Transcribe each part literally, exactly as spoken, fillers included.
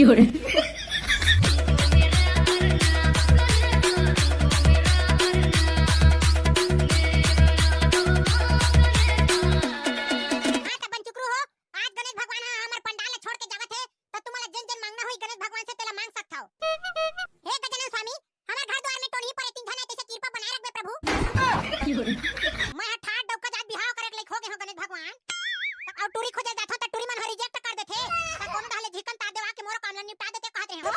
क्यों रे? हाँ, त बन चुकरू हो, आज गणेश भगवान ह हमर पंडाल ला छोड़ के जावत हे, त तुमन ला जेन जेन मांगना होही गणेश भगवान से तेला मांग सकथव। हे गजानन स्वामी, हमर घर दुआर में टोनही परे तीन झन हे, तइसे किरपा बनाए रखबे प्रभु। क्यों रे? मैं ह ठाठ डउका जात बिहाव करे के लइक हो गे हो गणेश भगवान। अउ टूरी खोजे जाथव त टूरी मन ह reject कर देथे। त कोनो डहर ले झिकन तार देवा के मोरो काम ल निपटा देते कहत रहे हो।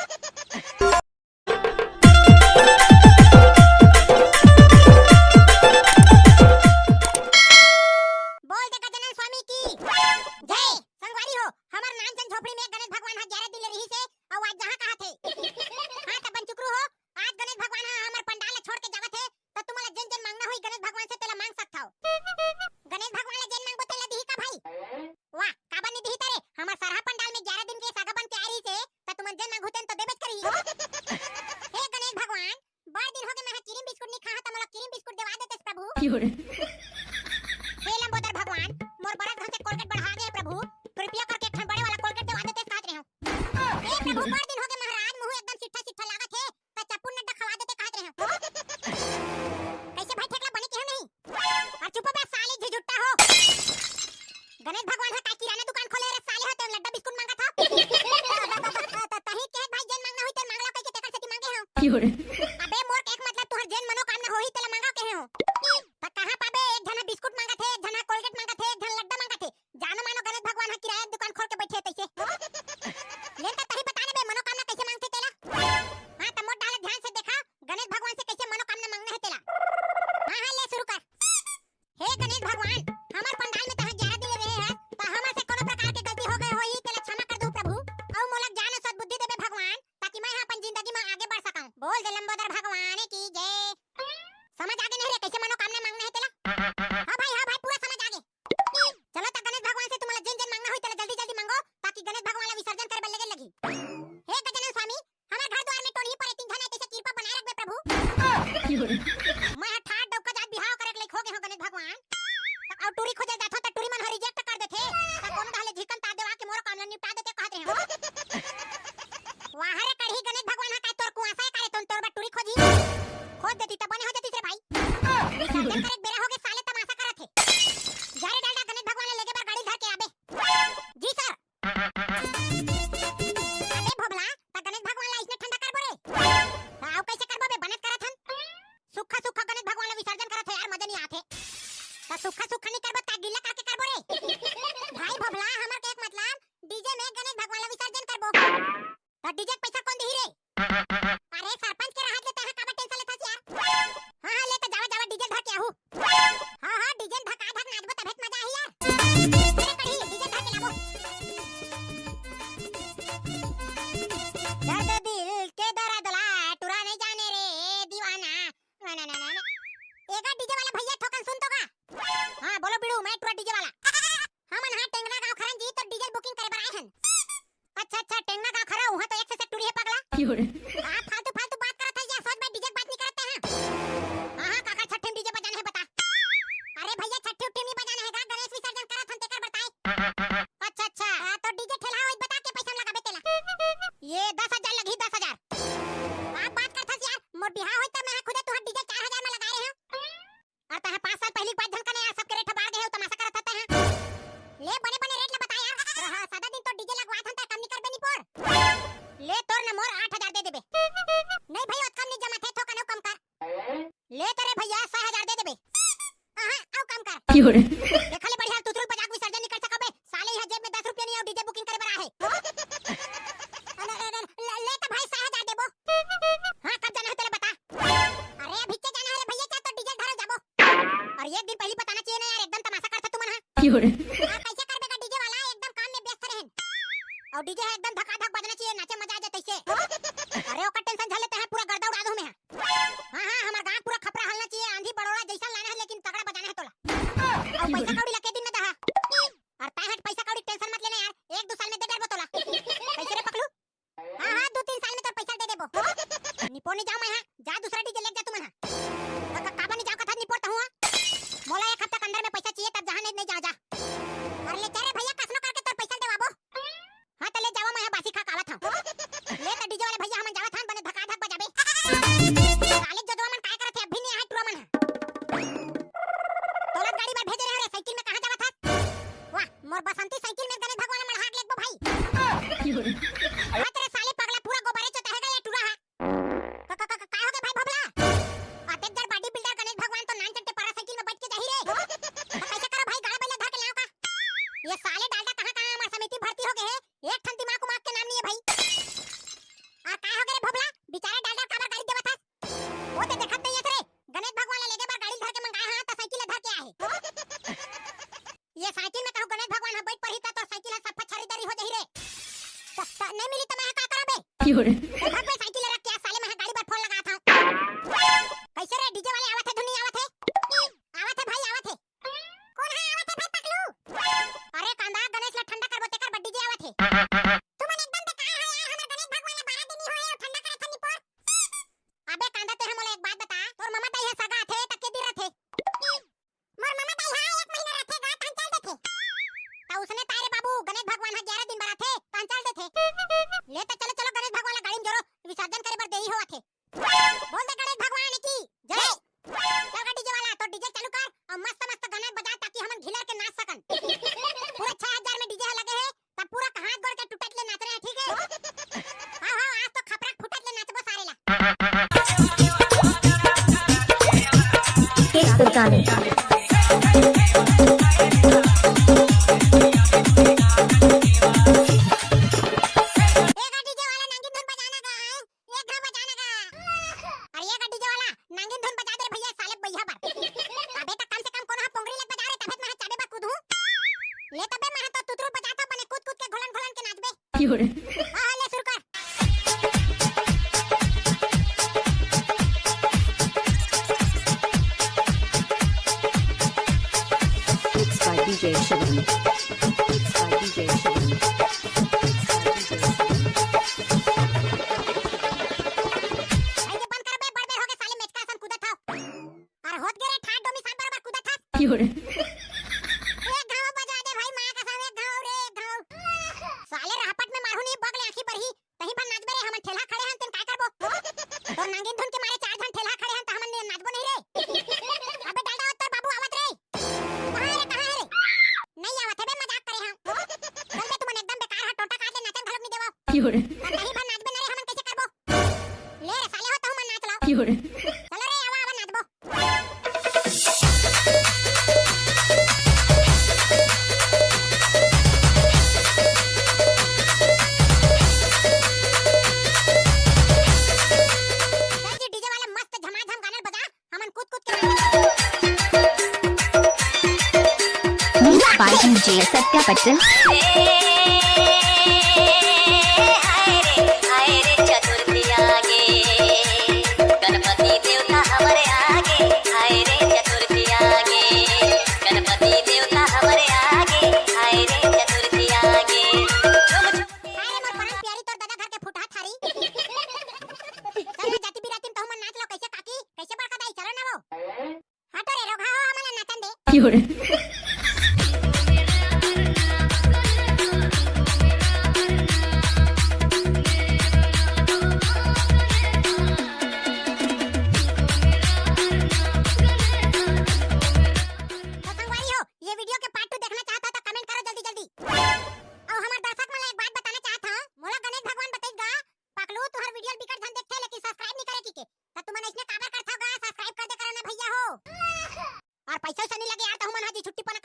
बोल दे गजानन स्वामी की जय। संगवारी हो, हमर नान चंद झोपड़ी में गणेश भगवान ह ग्यारह दिन ले रहिस हे, अउ आज जहाँ कहाथे। हाँ, त बन चुकरू हो, आज गणेश भगवान ह हमर पंडाल ला छोड़ के जावत हे, त तुमन ला जेन जेन मांगना होही गणेश भगवान से तेला मांग सकथव। गणेश भगवान ला जेन मांगबो तेला दिही का भाई? वाह, काबर नइ दिही त रे? हमर सरहा पंडाल में ग्यारह दिन के सगा बन के आए रहिस हे, त तुमन जेन मांगहू तेन तो देबेच करही। हे गणेश भगवान, बड़ दिन हो गे मैं ह क्रीम बिस्कुट नइ खाहा, त मोला क्रीम बिस्कुट देवा देतेस प्रभु। क्यों रे? हे लंबोदर भगवान, मोर बरस घन से कोलगेट बढ़ा गे हे प्रभु, कृपया करके एक ठन बड़े वाला कोलगेट देवा देतेस कहत रहे हो। हे प्रभु, बड़ दिन हो गे महाराज, मुंह एकदम सिट्ठा सिट्ठा लागत हे, त चप्पू नड्डा खवा देते कहत रहे हो। कइसे भाई ठेकला बने केहो नहीं? अउ चुप बे साले झिझुट्टा हो। गणेश भगवान ह का किराना दुकान खोले रे साले हो, तें लड्डा बिस्कुट मांगत ह। त तहीं केहे भाई जेन मांगना होही तेन मांग ला कहिके तेकर सेती मांगे हंव। क्यों रे? अबे मोर के एक मतलब तुहर जेन मनोकामना होही तेला मांगा केहे हंव। त कहां पाबे, एक झन ह बिस्कुट मांगत हे, एक झन ह कोलगेट मांगत हे, एक झन लड्डा मांगत हे। जानो मानो गणेश भगवान ह किराया दुकान खोल के बइठे हे तइसे। ले न त तहीं बता न बे, मनोकामना कइसे मांगथे तेला? हां, त मोर डाहर ध्यान से देखा, गणेश भगवान से कइसे मनोकामना मांगना हे तेला। हां, हां, ले शुरू कर। हे गणेश भगवान, हमर पंडाल में तहां ग्यारह दिन ले रहे हस, त हमर से कोनो प्रकार के गलती हो गे होही, तेला क्षमा कर दू प्रभु। अउ मोला ज्ञान अउ सद्बुद्धि देबे भगवान, ताकि मैं ह अपन जिंदगी में आगे बढ़ सकंव। बोल दे लंबोदर भगवान की जय। समझ आगे नहीं रे, कइसे मनोकामना मांगना हे तेला? हां भाई, हां भाई, पूरा समझ आगे। चलो त गणेश भगवान से तुमन ला जेन जेन मांगना होही तेला जल्दी जल्दी मांगो, ताकि गणेश भगवान ला विसर्जन करे बर लगे लगही। हे गजानन स्वामी, हमर घर दुआर में टोनही परे तीन झन हे, तइसे किरपा बनाए रखबे प्रभु। मैं ह ठाठ डउका जात बिहाव करे के लइक हो गे हो गणेश भगवान। अउ टूरी खोजे जाथव त टूरी मन ह reject कर देथे। त कोनो डहर ले झिकन तार देवा के मोरो काम ल निपटा देते कहत रहे हो। वाह रे कड़ही गणेश भगवान ह, काय तोर कुआसा हे का रे, तोन तोर बर टूरी खोजही? खोज देती त बने हो जतिस रे भाई। विसर्जन करे के बेरा हो गे साले, तमाशा करत हे। जा रे डालडा, गणेश भगवान ल लेगे बर गाड़ी धर के आबे। जी सर। अबे भोभला, त गणेश भगवान ला अइसने ठंडा करबो रे? त अउ कइसे करबो बे, बनत करत हन। सुक्खा सुक्खा गणेश भगवान ला विसर्जन करत हो यार, मजा नइ आथे। त सुक्खा सुक्खा नइ करबो त गिल्ला करके करबो रे? भाई भोभला, हमर के एक मतलब DJ में गणेश भगवान ला विसर्जन करबो। त DJ के पइसा कोन दिही रे? अरे सरपंच के रहत ले तहां काबर tension लेथस यार? हां, हां, ले त जावा, जावा, DJ धर के आहू। हां, हां, DJ धका धक नाचबो तभे त मजा आही यार। अरे कड़ही, DJ धर के लाबो। दर्द दिल के दर्द ला टुरा नहीं जाने रे दीवाना। ना, ना, ना, ना, ना। एगा DJ वाला भैया थोकन सुन तो गा। हां, बोलो बिड़ू, मैं टुरा DJ वाला। हमन हां टेंगना गांव खरन जी तो DJ booking करे बर आए हन। अच्छा, अच्छा, टेंगना गांव खरा, उहां तो एक से, से टूरी हे पगला। क्यों रे? हां, फालतू, फालतू बात करत हस या, सोच भाई DJ के बात नइ करत हस। हां, हां, काकर छट्ठी में DJ बजाना हे बता। अरे भैया, छट्ठी उट्ठी नइ बजाना हे गा, गणेश विसर्जन करत हन तेकर बताए। अच्छा, अच्छा, हां, तो DJ ठेलहा होई बता के पइसा में लगाबे तेला। ये दस हजार लगही, दस हजार। का बात करत हस यार, मोर बिहाव होई त मैं खुदे तुहर DJ चार हजार में लगाए रहे हंव। अउ तहां पांच साल पहिली के बात झन कने यार, सबके rate ह बाढ़ गे हे, तमाशा करत हस तहां। ले बने बने rate ल बता यार। रहा, सादा दिन तो DJ लगवात हन त कम नइ करबे निपोर। ले तोर न मोर आठ हजार दे देबे। नहीं भाई, ओतका म नइ जमत हे, थोकन अउ कम कर। ले त रे भैया, छह हजार दे देबे। आहा, अउ कम कर। क्यों रे? देखा ले बढ़िया, तुतुल बजा के विसर्जन नइ कर सकबे। साले इहां जेब में दस रुपया नइ हे, DJ booking करे बर आहे। अरे, अरे, अरे, ले, ले त भाई, छह हजार देबो। हां, कब जाना हे तेला बता। अरे, अभी के जाना हे रे भैया, चाहे तो DJ धरे जाबो। अउ एक दिन पहिली बताना चाहिए ना यार, एकदम तमाशा करत हस तुमन हां। क्यों रे? हां, कइसे करबे गा DJ वाला, एकदम काम में व्यस्त रहेन। अउ DJ ह एकदम धकाधक बजना चाहिए, नाचे मजा आ जाए तइसे। अरे, ओकर tension झन ले, तहां पूरा गर्दा उड़ा दूं मैं हां। हां, हां, हमर गांव पूरा खपरा हलना चाहिए, आंधी बड़ोरा जइसन लाना हे, लेकिन तगड़ा बजाना हे तोला। अउ पइसा कौड़ी ला के दिन में दहा। अउ तैं हट, पइसा कौड़ी tension मत लेना यार, एक दू साल में दे डरबो तोला। कइसे रे पकलू? हां, हां, दू तीन साल में तोर पइसा दे देबो। निपोर नइ जांव मैं हां, जा दूसरा DJ लेके जा तुमन हां। त का-, काबर नइ जांव कथस निपोर तहूं हां? मोला एक हफ्ता के अंदर में पइसा चाहिए, तब जहां नइ, नइ जांव जा। अरे ले चल रे भैया, कसनो करके तोर पइसा देवाबो। हां, त ले जावा, मैं ह बासी खा के आवत हंव। अरे तेरे साले पगला, पूरा गोबरे चोता है ये टूरा हा। का, का, का, का, काय हो गे भाई भोभला? अतेक जड़ body builder गणेश भगवान तो नान चट्टे पारा साइकिल में बैठ के जाही रे। तो कैसे करो भाई, गाड़ा बैला धर के लाओ का? ये साले डालडा कहाँ कहाँ हमार समिति भर्ती हो गए है, एक ठन दिमाग उमाग के नाम नहीं है भाई। और काय हो गे रे भोभला, बेचारा डालडा काबर गाड़ी देवत हस? वो ते देखत नहीं है रे, गणेश भगवान ला लेगे बर गाड़ी धर के मंगाए हाँ, तो साइकिल ला धर के आए। ये साइकिल में कहूँ गणेश भगवान ह बैठ परही त तोर साइकिल ह सफा छरीदारी हो जाही रे। त, त नहीं मिली त मैं ह का करबे? क्यों रे? ए, भग बे साइकिल ला रख के, साले मैं ह गाड़ी बर फोन लगात हूँ। कैसे रे डीजे वाले, आवत हे धुन नहीं आवत हे? आवत हे भाई, आवत हे। कौन है आवत हे भाई पकलू? अरे कांदा, गणेश ला ठंडा करबो तेकर बर डीजे आवत हे। तुमन एकदम बेकार हो यार, हमर गणेश भगवान ला बारह दिन ही होए अउ ठंडा करत हन निपोर। अबे कांदा, तेहा मोला एक बात बता, तोर ममा दाई ह सगा आथे त के दिन रथे? मोर ममा दाई ह एक महीना रथे गा, तहन चल देथे। त उसने ताय रे बाबू, गणेश भगवान ह ग्यारह दिन बर आथे, तहन चल देथे। ले त चलो, चलो गणेश भगवान ला गाड़ी में जोरो, विसर्जन करे बर देरी होवत हे। बोल दे गणेश भगवान की जय। चल गा डीजे वाला, तो डीजे चालू कर अउ मस्त मस्त गाना बजा, ताकि हमन घिलर के नाच सकन। पूरा छह हजार में डीजे ह लगे हे, तब पूरा हाथ गोड़ के टूटत ले नाच रहे हैं, ठीक है? हाँ, हाँ, आज तो खपरा फूटत ले नाचबो सारे ला। एक सुरतानी। ए गा डीजे वाला, नागिन धुन बजाना गा, हैं? एक घाव बजाना गा। अरे ए गा डीजे वाला, नागिन धुन बजा दे रे भैया, साले बइहा बर। अबे त कम से कम कोनो ह पोंगरी ले बजा रे, तभे त मैं ह चाबे बर कूदहूँ। ले तबे मैं ह तो तुतरू बजात हूँ, बने कूद कूद के घोलन घोलन के नाचबे। क्यों रे? हाँ, हाँ, ले शुरू कर। Mixed by D J Shivam. Mixed by D J Shivam. भाई, ये बंद कर बे, बड़ बेर होगे साले मेचका असन कूदत हव। अरे होत गे रे, ठाट डोमी सांप बरोबर कूदत हस। क्यों रे? एक घाव बजा दे भाई, माँ कसम, एक घाव रे, एक घाव। साले रहपट में मारहूँ नहीं, बगले आँखी बरही। तहीं भर नाचबे रे, हमन ठेलहा खड़े हन, तेन काय करबो? तोर नागिन धुन के मारे चार झन ठेलहा खड़े हन, त हमन नाचबो नहीं रे। अबे डालडा, तोर बाबू आवत रे। कहाँ हे रे, कहाँ हे रे? नहीं आवत हे बे, मजाक करे हन। चल बे, तुमन एकदम बेकार हा, टोटा काट ले, नाचन घलोक नहीं देवव। क्यों रे? तहीं भर नाचबे न रे, हमन कैसे करबो? ले रे साले हो, तहूँ मन नाच लाव। क्यों रे? चलो रे, आवा, आवा, नाचबो। सर जी, डीजे वाले मस्त झमाझम गाना बजा, हमन कूद कूद के नाचबो। Mixed by D J Satya Patel. हाय रे, हाय रे चतुर्थी आगे, गणपति देवता हमरे आगे। हाय रे चतुर्थी आगे, गणपति देवता हमरे आगे। हाय रे चतुर्थी आगे, झुम झुम के हाय रे मोर परम प्यारी, तोर दादा घर के फुटहा थारी। चल ना जाति बिराती में तहूँ मन नाच लो, कैसे काकी, कैसे बड़का दाई, चलो ना वो। हटो रे, रोगहा हो, हमन ला नाचन दे। क्यों रे? तो संगवारी हो, ये video के part two देखना चाहत हो तो comment करो जल्दी जल्दी। अउ हमर दर्शक मन ला एक बात बताना चाहत हूँ, मोला गणेश भगवान बताइस गा, पकलू तुहर video बिकट झन देखथे लेकिन subscribe नहीं करे कहिके। त तुमन अइसने काबर करथव गा, subscribe कर दे करो ना भैया हो। अउ पैसा वैसा नहीं लगे यार, तहूँ मन हा जी छुट्टी पना